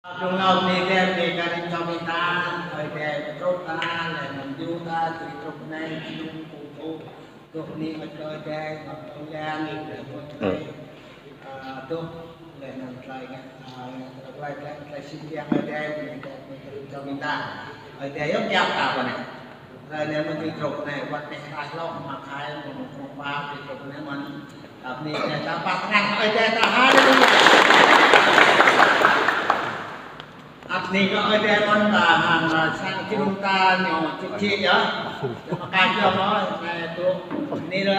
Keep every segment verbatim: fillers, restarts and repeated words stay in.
Trong nau ni dep ni kơ rin čô ƀing ta, Ơi Adai pơtrŭt ta, lĕ anŭn djru ta, tui truh anai, jơnum pơpŭ, truh ni ơi kơ Ơi Adai, ngă tơlơi lan, lĕ mŭt tơlơi, a, truh, lĕ anŭn tơlơi ngă, a, ngă tơlơi, tơlơi, tơlơi sĭt biă Ơi Adai, ni dep ni kơ rin čô ƀing ta. Ơi Adai yơh kiăng ta pơ anai. Hrơi anai mơ̆n tui truh anai, wơ̆t anai hai hlŏk, mă hai, mơ̆ng, mơ̆ng pă, tui truh anai mơ̆n. Tap ni anai ta pơkơnang Ơi Adai ta, haleluya. Ăt ni kơ Ơi Adai mơ̆n ta hăng, a, sang jơnum ta ñu čih čih yơh. Mơ̆ng ka jơm ôh, anai tŭ ni lĕ,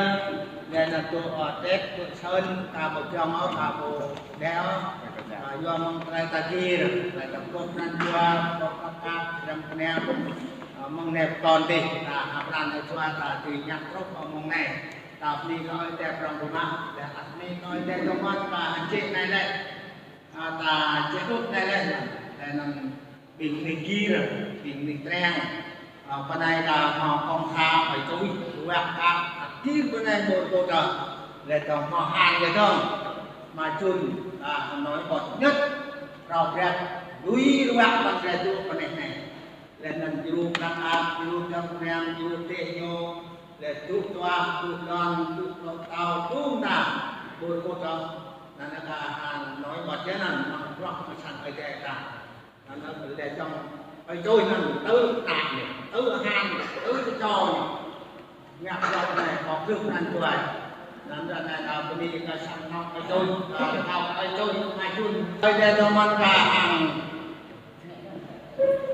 anai anŭn tŭ, a, Tết, tŭ Sơn, ta ƀu jơm ôh, ta ƀu đeo. A, yua mơ̆ng tơlơi ta gir, tơlơi ta pơkŏp pran jua, pơkŏp kăp kăp, răm kơnang. A, mơ̆ng anai pơkŏn dih, ta hăp pran jua ta tui ngă truh, a, mơ̆ng anai. Ta bơni kơ Ơi Adai prŏng biă mă, lĕ ăt bơni kơ Ơi Adai tơguan ta hơjĕ anai lĕ. A, ta hơjĕ đut anai lĕ, lĕ anŭn ƀing ni gir, ƀing ni triăng. A, pơ anai ta hmâo kông kha ơi tui, ruă kăp, ăt gir pơ anai ƀôr ƀôr ta. Lĕ ta hmâo han lĕ dơ̆ng. Mă čun, a, Hà Nội ƀôdah ñĕt, rao brĕt, lui ruă pơ anai tŭ pơ anai anai. Lĕ anŭn jơnum nang ăp, jơnum dơ̆ng kơnang, jơnum teh ñu, lĕ tŭ tuah, tŭ lŏn, tŭ klâo tâo, tŭ mơta, ƀôr ƀôr ta. Anŭn ta hăng nói ƀôdah anŭn, mă bruă mơ̆ng sang Ơi Adai ta. Anŭn lĕ čŏng ơi tui anŭn, tŭ ta ñu, tŭ han ñu, tŭ tơčô ñu. Ngă bruă anai, kơ krư̆ anŭn tui. Anŭn ră anai ta bơni kơ sang anŏ ơi tui, kơ, kơ ơi tui, mă čun. Ơi Adai tơguan ta hăng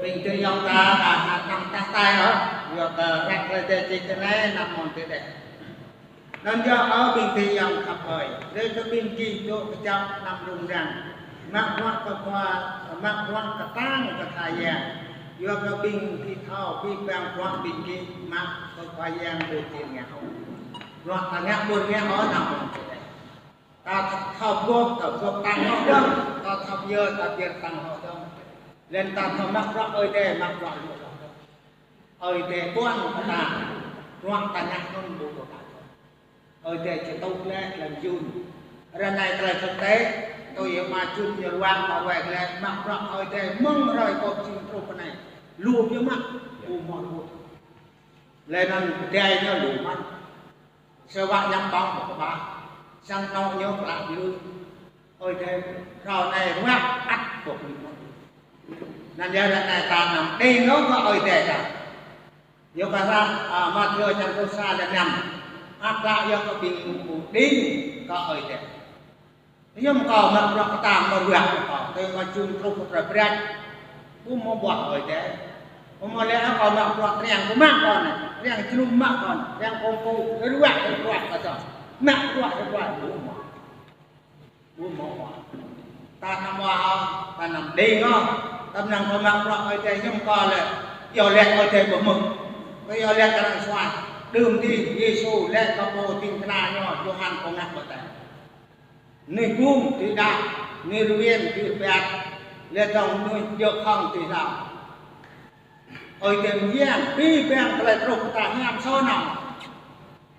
ƀing tơ yŏng ta, ta, ta, ta, ta, ta, ơ. Yua kơ răk lĕ tơ čih tơ anai, anăm mơ̆n tơ đeh. Anŭn yơh ơ ƀing tơ yŏng khăp hơi. Lĕ kơ ƀing gih dŏ kơjăp anăm rŭng răng. Mă bruă kơ Khua, mă bruă kơtang kơ Khua Yang. Yua kơ ƀing gih thâo, abih bang bruă ƀing gih mă kơ Khua Yang ƀu djơ̆ ngă ôh. Bruă ta ngă ƀu ngă ôh anăm mơ̆n tơ đeh. Ta thâo gŏp, ta gŏp tăng hloh dơ̆ng, ta thâo pơyơr, ta pơyơr tăng hloh dơ̆ng. Lĕ ta thâo mă bruă Ơi Adai, mă bruă lu hloh dơ̆ng. Ơi Adai ƀuăn kơ ta, bruă ta ngă anŭn ƀu djơ̆ ta. Ơi Adai či tŭ lĕ tơlơi mơyun. Ră anai tơlơi thực tế, tui yơh mă čun ñu ruă, mă ruă lĕ, mă bruă Ơi Adai mơ̆ng hrơi kơ jing truh pơ anai. Lu biă mă, ƀu hmâo lu. Lĕ anŭn pơdai ñu lu mơ̆n. Sa wă ñăm ƀơ̆ng ƀơ̆ng kơƀah. Sang anŏ ñu klă ƀlư. Ơi Adai, ră anai ruă ăt ƀuh ñu. Anŭn yơh ră anai ta anăm đing ôh kơ Ơi Adai ta. Yua kơ ră, a, Mathiơ črăn pluh sa lĕ năm. Ăt klă yơh kơ ƀing ƀu đing kơ Ơi Adai. Yơh mơ̆ kâo mă bruă kơtang mă ruă kơ kâo, tơl mă čun truh kơ tơlơi brĕč. Ƀu hmâo ƀuah Ơi Adai. Ƀu hmâo lĕ kâo mă bruă triăng ƀu mă kâo anai, triăng jơnum mă kâo anai, triăng kông pŭ, ruă, ruă kơ kâo. Mă ruă, ruă, ƀu hmâo. Ƀu hmâo ƀuah. Ta anăm ƀuah ôh, ta anăm đing ôh, ta anăm kơ mă bruă Ơi Adai hiư̆m kơ lĕ, iâu laĭ Ơi Adai ƀu hmư̆. Kơ iâu laĭ kơ arăng suaih, đưm dih Yêsu laĭ kơ pô ding kơna ñu, Yôhan pô ngă baptem. Mơnuih gum dưi đač, mơnuih rơwen dưi rơbat, laih dơ̆ng mơnuih djơ̆ khŏng dưi hlao. Ơi Adai mơyang, abih bang tơlơi truh kơ ta hiam soh nao.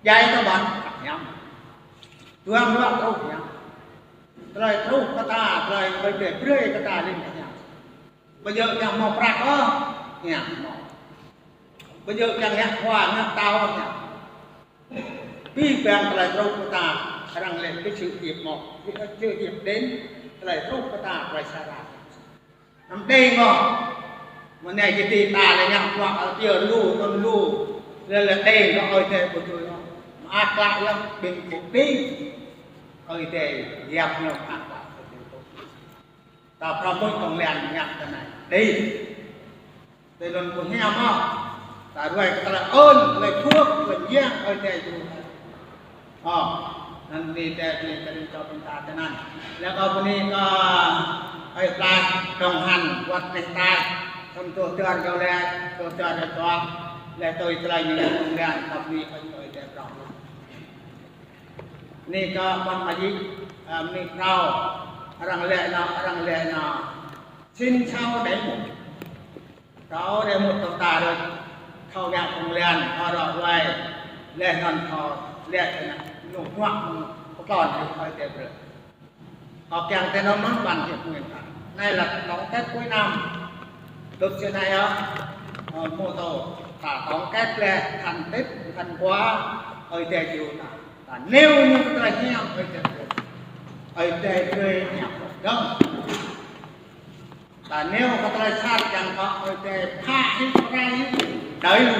Djai ta ƀăn, hiam. Duăm ruă truh hiam. Tơlơi truh kơ ta, tơlơi Ơi Adai brơi kơ ta lĕ hiam. Ƀu djơ̆ kiăng hmâo prăk ôh, hiam hmâo. Ƀu djơ̆ kiăng ngă khua, ngă tâo, hiam. Abih bang tơlơi truh kơ ta, arăng laĭ cái sự nghiệp một, cái sự nghiệp đến, tơlơi truh kơ ta, tơlơi sa ra. Anăm đing ôh. Mơ̆ng anai kơ tơlơi ta lĕ ngă bruă, ơ, pioh lu, tơl lu. Lĕ lĕ đing kơ Ơi Adai ƀu tui ôh. Mă ăt klă yơh, ƀing ƀu đing. Ơi Adai yap ñu ăt klă kơ ƀing ƀu. Ta phrâo mŭt tong lan ngă tơ anai. Đing. Tơl anŭn ƀu hiam ôh. Ta ruai kơ tơlơi ơn, tơlơi phước, tơlơi mơyang Ơi Adai djru. Ơ, anŭn bơni Ơi Adai, bơni kơ ƀing ta tơ anŭn. Laih kâo bơni kơ ơi Plah Dong Han, wơ̆t anai ta, tơm tŭ tơr gao laih, tŭ tơr gao tuah, laih tui tơlơi ñu ngă tong lan, kâo bơni kơ Ơi Adai prŏng. Bơni kơ ƀing mơyang, ơ, bơni phrâo, arăng laĭ nao, arăng laĭ nao. Xin chào đêm. Kâo đe mŭt tơm ta đôč, kâo ngă tong lan, kâo ră ruai, laih anŭn kâo laĭ tơ anai, ñu hmư̆ mơ̆ng pơklŏn Ơi Adai brơi. Kâo kiăng tơ anŭn mơ̆n ƀăn hiăp Nguyễn Văn. Anai lĕ tổng kết cuối năm. Đợt xưa anai yơh, ơ, mô tô, ta tổng kết lĕ thành tích, thành quả, Ơi Adai čiu ta. Ta nêu ñu kơ tơlơi hiam Ơi Adai čiu. Ơi Adai brơi hiam dơ̆ng. Ta nêu kơ tơlơi sat kiăng kơ Ơi Adai pha hĭ, pha hĭ, đuaĭ lui.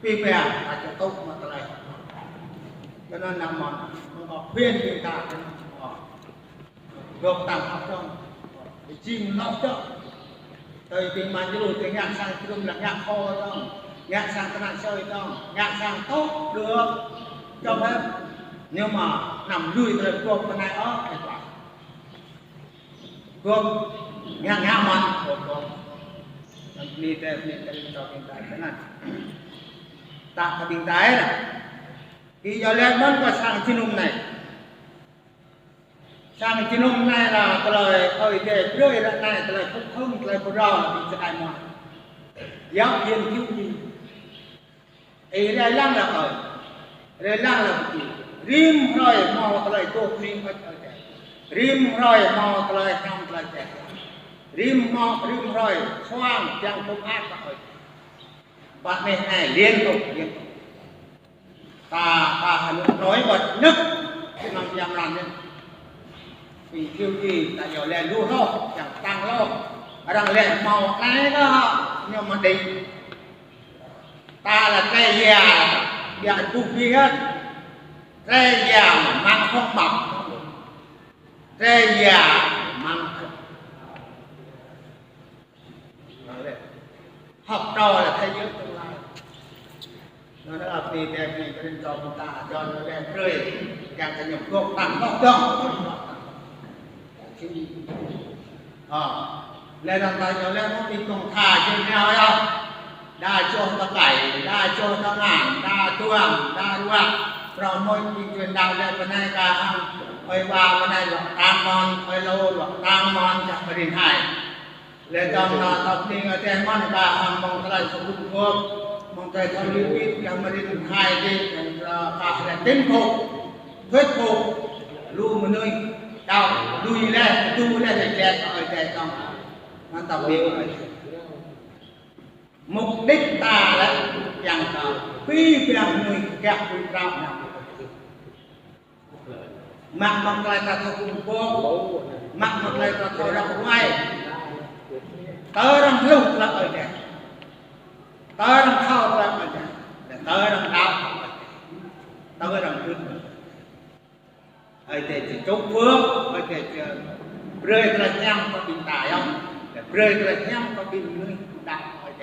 Pi pia, ta či tŭ mă tơlơi. Kơ anŭn anăm mơ̆n, mơ̆ng kơ khuyên ƀing ta, kơ anŭn mơ̆n. Gơ̆p tăng hăp dơ̆ng. Jing nŏk dơ̆ng. Tơl ƀing mơ̆ng jơlŭ tơl ngă sang jơnum lĕ ngă khô dơ̆ng. Ngă sang tơnap sơi dơ̆ng. Ngă sang tŏk dơ̆ng. Dơ̆ng hă. Nhưng mà anăm lui tơlơi gơ̆p pơ anai ôh, ơi wa. Gơ̆p ngă ngă mơ̆n, gơ̆p gơ̆p. Anŭn bơni tơ, bơni tơ, ƀing ta ƀing ta tơ anŭn. Ta kơ ƀing ta ơi lah. Kơ yua lĕ mơ̆n kơ sang jơnum anai. Sang jơnum anai lĕ tơlơi Ơi Adai brơi lĕ anai tơlơi phúc hưng, tơlơi pơrâo ƀing čơđai mơ̆n. Yua hiư̆m čiu či. Ih rai lăng lĕ ơi. Rai lăng lĕ ƀu či. Rĭm hrơi hmâo tơlơi dŏ ƀing Ơi Adai. Rĭm hrơi hmâo tơlơi hrăm tơlơi čeh. Rĭm hmâo, rĭm hrơi suang kiăng tŭ ăt kơ Ơi. Bă anai anai liên tục, liên tục. Ta, ta Hà Nội nổi bật nhất kơ mơ̆ng jam lan anai. Ƀing čiu či ta yua lĕ lu hloh, kiăng tăng hloh. Arăng lĕ hmâo anai kơ ñu mă đĭ. Ta lĕ tơlơi yua, yua ƀu ƀiă. Tơlơi yua mă mơ̆ng khŏm mă. Tơlơi yua mă mơ̆ng khŏm. Học trò là thế giới tương lai. Anŭn lĕ ƀing ta, ƀing ta ƀing ta, ta, ta, ta, brơi, kiăng kơ ñu gơ̆p tăng hloh dơ̆ng. Ơ. Lĕ anŭn ta yua lĕ mơ̆ng ƀing kông tha jing nao yơh. Đa čô ta kai, đa čô ta ngăn, đa tuang, đa ruă. Prŏng mơ̆n ƀing truyền đạo lĕ pơ anai kơ hăng. Ơi wa pơ anai luă tăng mơ̆n, ơi lô luă tăng mơ̆n, čang pơrin hai. Lĕ dơ̆ng anŭn ta ƀing Ơi Adai mơ̆n kơ hăng mơ̆ng tơlơi sơkŭp gơ̆p, mơ̆ng tơlơi thâo lip bit, kiăng pơrin hai dih, kiăng kơ lĕ thuyết phục, thuyết phục, lu mơnuih, đaŏ, lui lĕ, tu lĕ, lĕ jĕ kơ Ơi Adai dơ̆ng. Anŭn ta ƀing Ơi Adai. Mục đích ta lĕ, kiăng kơ, pi pia mơnuih, kiăng ƀu trao nao. Mă mơ̆ng tơlơi ta thâo kŭm pô, mă mơ̆ng tơlơi ta thâo răng ruai. Tơ arăng hluh tơlơi Ơi Adai. Tơ arăng thâo tơlơi Ơi Adai. Tơ arăng đaŏ. Tơ arăng hưn. Ơi Adai či chúc phước, Ơi Adai či brơi tơlơi hiam kơ ƀing ta yơh. Brơi tơlơi hiam kơ ƀing mơnuih đaŏ Ơi Adai.